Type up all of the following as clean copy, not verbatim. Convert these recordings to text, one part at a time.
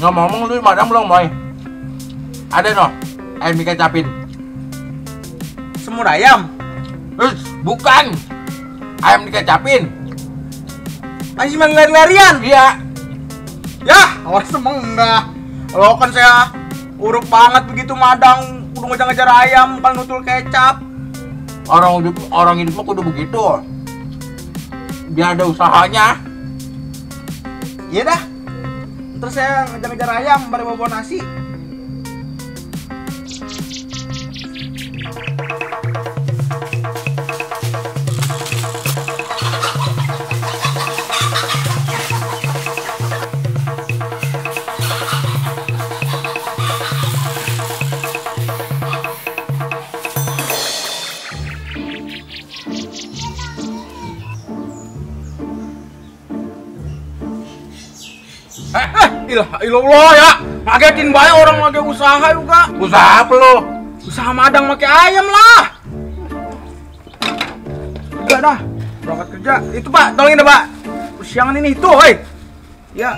Ngomong lu madang belum, Boy? Ada no? Ayam dikecapin. Semur ayam? Bukan. Ayam dikecapin. Masih lari-larian? Iya. Ya, awas emang enggak. Kalau kan saya uruk banget begitu madang, kudu ngejar-ngejar ayam, kan nutul kecap. Orang hidup mah kudu begitu. Biar ada usahanya. Iya dah. Terus saya ngejar-ngejar ayam, baru bawa nasi. Ilah ya, ngagetin banyak orang lagi usaha juga. Usaha apa lo? Usaha madang pakai ayam lah. Udah dah, berangkat kerja. Itu Pak, tolongin dah Pak. Siangan ini tuh, hei. Ya.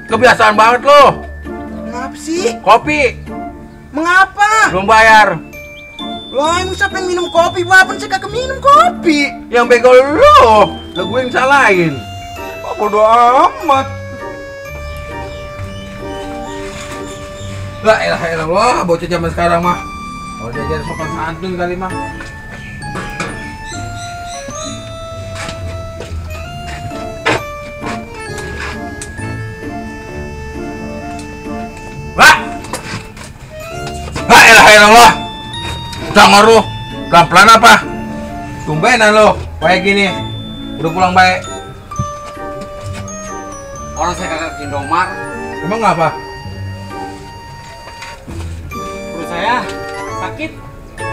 Kebiasaan banget lo. Ngapa sih? Kopi. Mengapa? Belum bayar. Loh, ini siapa yang minum kopi? Bapak saya kagak minum kopi. Yang bego lo. Lah gue yang salahin. Bodo amat. Lah elah bocah zaman sekarang mah. Kalau diajar sopan santun kali mah. Wah. Lah elah. Jangan lu. Pelan-pelan apa? Tumbenan lo kayak gini. Udah pulang baik. Orang saya kagak Indomar. Emang apa? Perut saya sakit.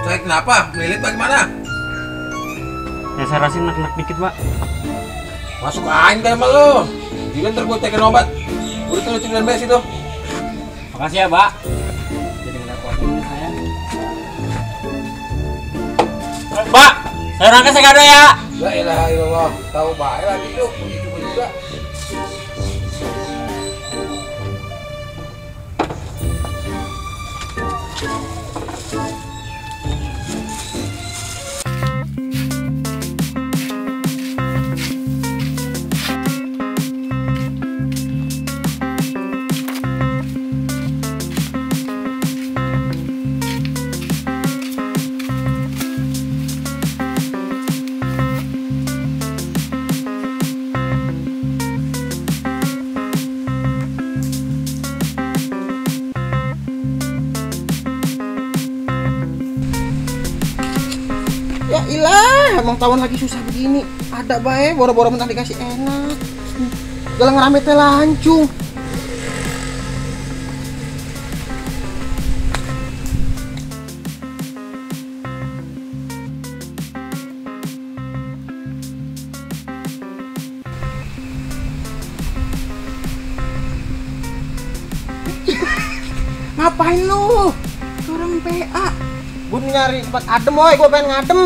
Saya kenapa? Melilit bagaimana? Ya saya rasain nak-nak dikit, Pak. Masuk angin kayak sama lu. Jadi ntar gue tekan obat. Udah tuh dan bes itu. Makasih ya, Pak. Jadi nggak kuatin saya. Pak, saya rangka saya kado ya. La ilaha illallah. Tahu baik lagi lu. Begitu juga. Ya ilah, emang tahun lagi susah begini. Ada bae, boro-boro mentah dikasih enak. Galang rame teh lancung. Ngapain lu? Orang PA. Gue nyari tempat adem, woy. Gue pengen ngadem.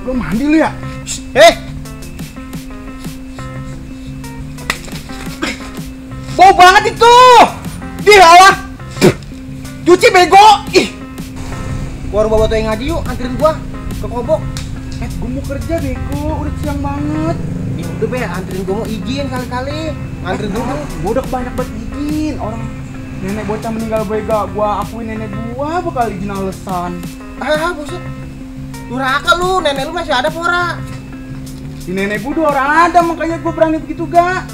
Belum mandi lu ya? Bau banget itu. Dia lah. Cuci bego. Ih. Gua harus bawa tuh yang ngaji yuk, anterin gua ke Kobok. Gua mau kerja bego, udah siang banget. Ya udah be, anterin gua, mau izin kali-kali. Anterin dulu. Gua udah banyak banget izin. Orang nenek bocah meninggal bega, gua akuin nenek gua bakal izin alasan. Buset. Durhaka lu, nenek lu masih ada pora. Si nenek gua 2 orang ada, makanya gua berani begitu gak.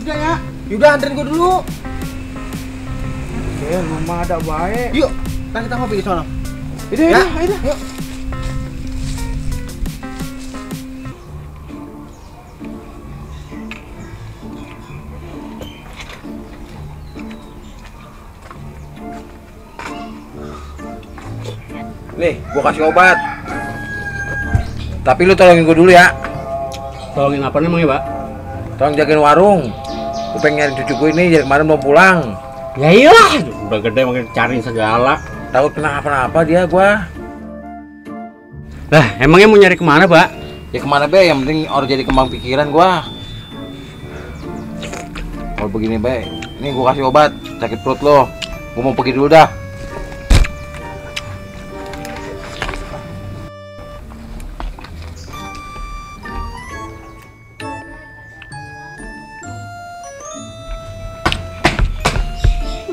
Kerja ya. Yaudah anterin gua dulu. Lu mah ada baik. Yuk, ntar kita ngopi di sana. Ya, ayo. Yuk. Nih, gua kasih obat. Tapi lu tolongin gua dulu ya. Tolongin apa namanya, Pak? Tolong jagain warung. Gua pengen nyari cucu gua ini, jadi kemarin belum pulang. Ya iyalah, udah gede makin cariin segala. Takut kenapa-napa dia gua. Lah, emangnya mau nyari kemana, Pak? Ya kemana be? Yang penting orang jadi kembang pikiran gua. Kalau begini be, ini gua kasih obat sakit perut lo. Gua mau pergi dulu dah.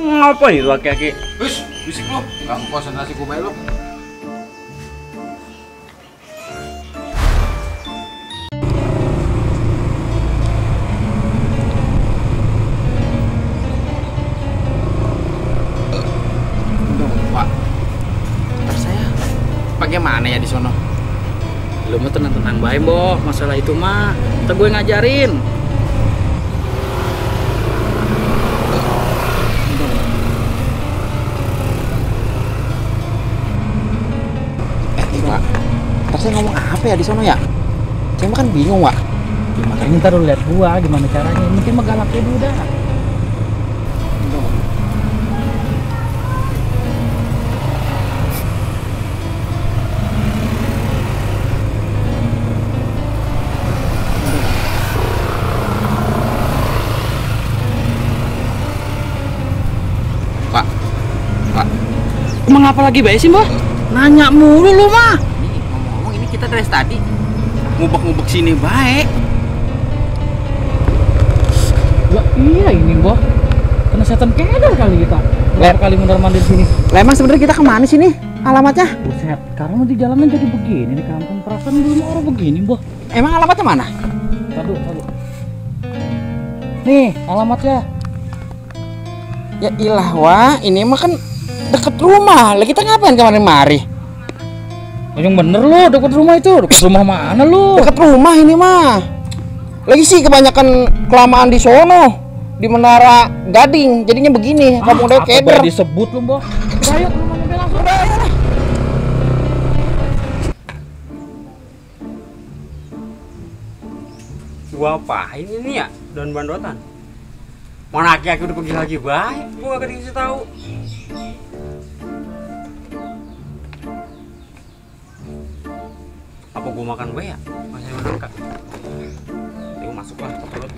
Ngapa itu aki-aki? Wis, bisik lo. Ganggu konsentrasi gua bae lo. Bagaimana ya di sono? Lu mah tenang-tenang bae, Boh. Masalah itu mah kita gue ngajarin. Pak, ntar saya ngomong apa ya di sono ya? Saya mah kan bingung, Pak. Gimana ini ntar lu lihat gua gimana caranya. Mungkin mah galaknya dulu dah. Emang apa lagi baik sih, Mbah? Nanya mulu lu mah. Nih, ngomong-ngomong ini kita dari tadi Ngubek-ngubek sini baik. Lah iya ini, Mbah. Kena setan keder kali kita. Berapa kali mondar-mandir sini. lah emang sebenarnya kita kemana sih nih alamatnya? Buset, sekarang nanti jalanan jadi begini nih kampung. Perasaan belum orang begini, Mbah. Emang alamatnya mana? Tadu. Nih, alamatnya. Ya ilah, wah, ini mah kan deket rumah. Lah kita ngapain kemarin-mari? Oh, yang bener lu, deket rumah itu. Deket rumah mana lu? Deket rumah ini mah. Lagi sih kebanyakan kelamaan di sono, di Menara Gading. Jadinya begini, kampung Dewa Keder. Apa disebut lu, Mbah? Ayo ke rumahnya Bel langsung. Gua apain ini ya? Daun bandotan. Mana aki-aki udah pergi lagi baik, gua gak dikasih tahu. Apa gua makan bae ya? Masih nangka. Yuk masuklah ke perut.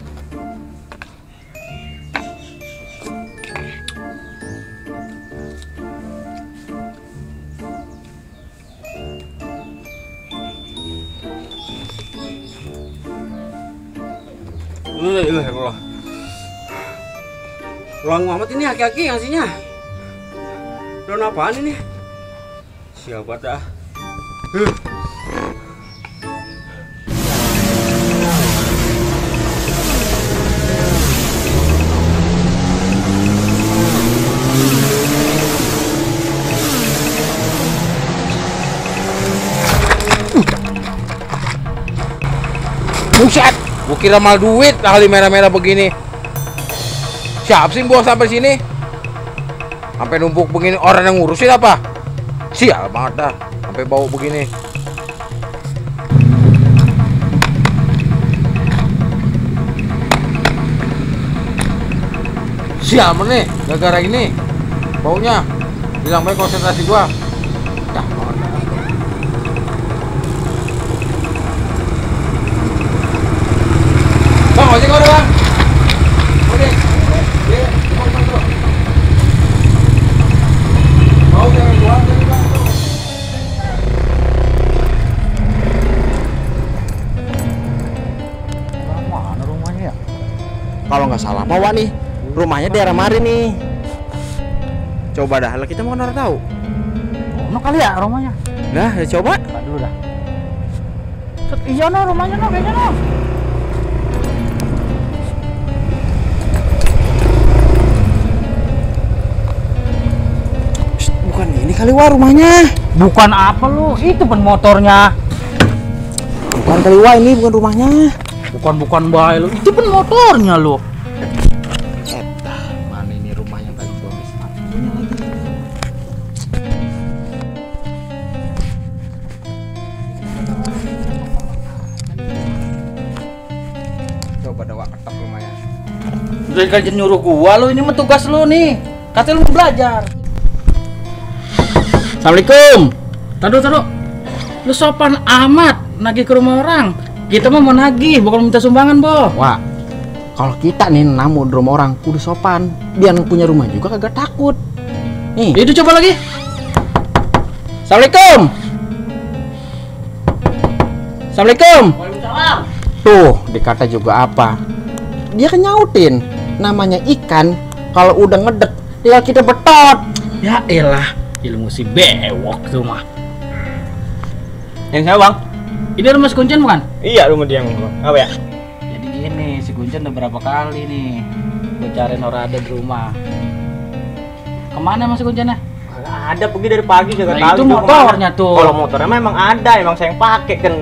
Allah. Ruang amat ini aki-aki ngasihnya. Daun apaan ini? Siapa dah? Buset, gua kira mal duit kali merah-merah begini. Siap sih bos sampai sini? Sampai numpuk begini orang yang ngurusin apa? Sial banget dah, sampai bau begini. Sial nih, gara-gara ini baunya. Bilang baik konsentrasi gua. Dah, Bang, ojek mana bang? Ojek. Mau jangan buat jadi bang. Mana rumahnya ya? Kalau nggak salah bawa nih, rumahnya daerah mari nih. Coba dah, lah kita mau nara tahu. Ono kali ya rumahnya? Nah, ya coba. Tak dulu dah. Set, iya no rumahnya no kayaknya no. Shh, bukan ini kali wah rumahnya. Bukan apa lu? Itu pen motornya. Bukan kali wah, ini bukan rumahnya. Bukan bae lu. Itu pen motornya lu. Mana ini rumahnya tadi gua habis coba dawa ketok rumahnya. Udah kan nyuruh gua lu, ini mah tugas lu nih. Katanya lu mau belajar. Assalamualaikum. Taduh. Lu sopan amat. nagih ke rumah orang. Kita mah mau nagih, bukan minta sumbangan, Bo. Wah, kalau kita nih namu di rumah orang kudu sopan. Biar punya rumah juga kagak takut. Nih. Itu coba lagi. Assalamualaikum. Assalamualaikum. Waalaikumsalam. Tuh, dikata juga apa? Dia kan nyautin. Namanya ikan, kalau udah ngedek, ya kita betot. Ya elah, ilmu si bewok tuh mah. Yang saya bang? Ini rumah si Kuncen bukan? Iya rumah dia bang. Apa ya? Jadi gini, si Kuncen udah berapa kali nih gue cariin orang ada di rumah. Kemana mas si Kuncennya? Ada pergi dari pagi kagak Nah, tahu. itu juga motornya kemana. tuh. Kalau motornya memang ada, emang saya yang pakai kan.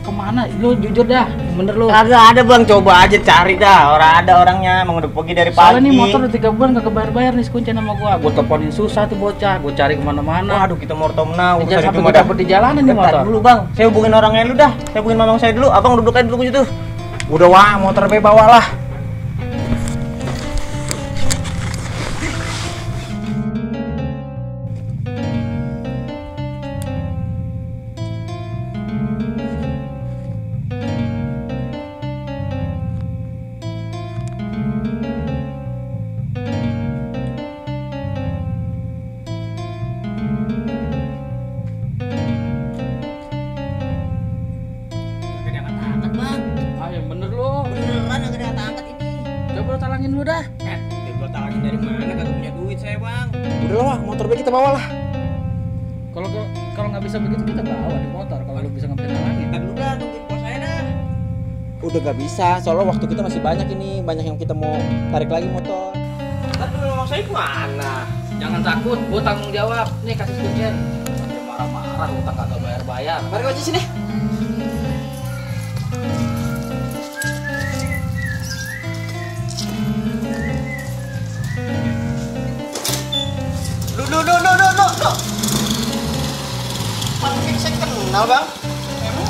Kemana? Lu jujur dah, bener lu. Kagak ada bang, coba aja cari dah. Orang ada orangnya, emang udah pergi dari pagi. Soalnya nih motor udah 3 bulan gak kebayar-bayar nih si Kuncen sama gua. Gua teleponin susah tuh bocah, gua cari kemana-mana. Waduh kita mau tau menau. Jangan sampai gua dapet di jalanan nih Bentar motor. dulu bang, saya hubungin orangnya dulu dah. Saya hubungin mamang saya dulu. Abang duduk aja dulu situ. Udah wah, motor be bawa lah. Ah yang bener lu. Beneran agak ada angkat ini. Coba lu talangin dulu dah. Gua talangin dari mana? Kagak punya duit saya bang. Udah lah, motor be kita bawa lah. Kalau nggak bisa begitu kita bawa di motor. Kalau lu bisa nggak bisa talangin. Ntar dulu dah, tungguin bos saya dah. Udah gak bisa, soalnya waktu kita masih banyak ini. Banyak yang kita mau tarik lagi motor. Ntar dulu mamang saya kemana? Jangan takut, gua tanggung jawab. Nih kasih si Kuncen. Masih marah-marah, utang kagak bayar-bayar. Mari aja sini. Lu. Pakai saya kenal bang. Emang?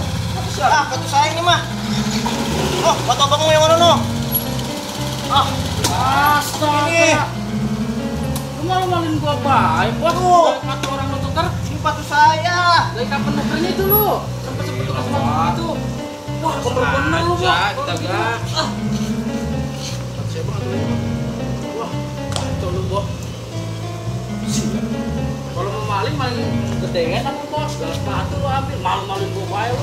Siapa tuh saya ini mah? Oh, foto abangmu yang mana no? Ah, Astaga. Lu malu-maluin gua baik, Bos. Tuh. Kata orang lu tuker, ini sepatu saya. dari kapan nukernya itu lu? Sempet-sempet tuker sama itu. Wah, bener-bener lu, Bos. Astaga. Siapa enggak tuh? Wah, itu lu, Bos. Kalau mau maling gedean apa, Bos? Segala sepatu lu ambil, malu-maluin gua baik lu.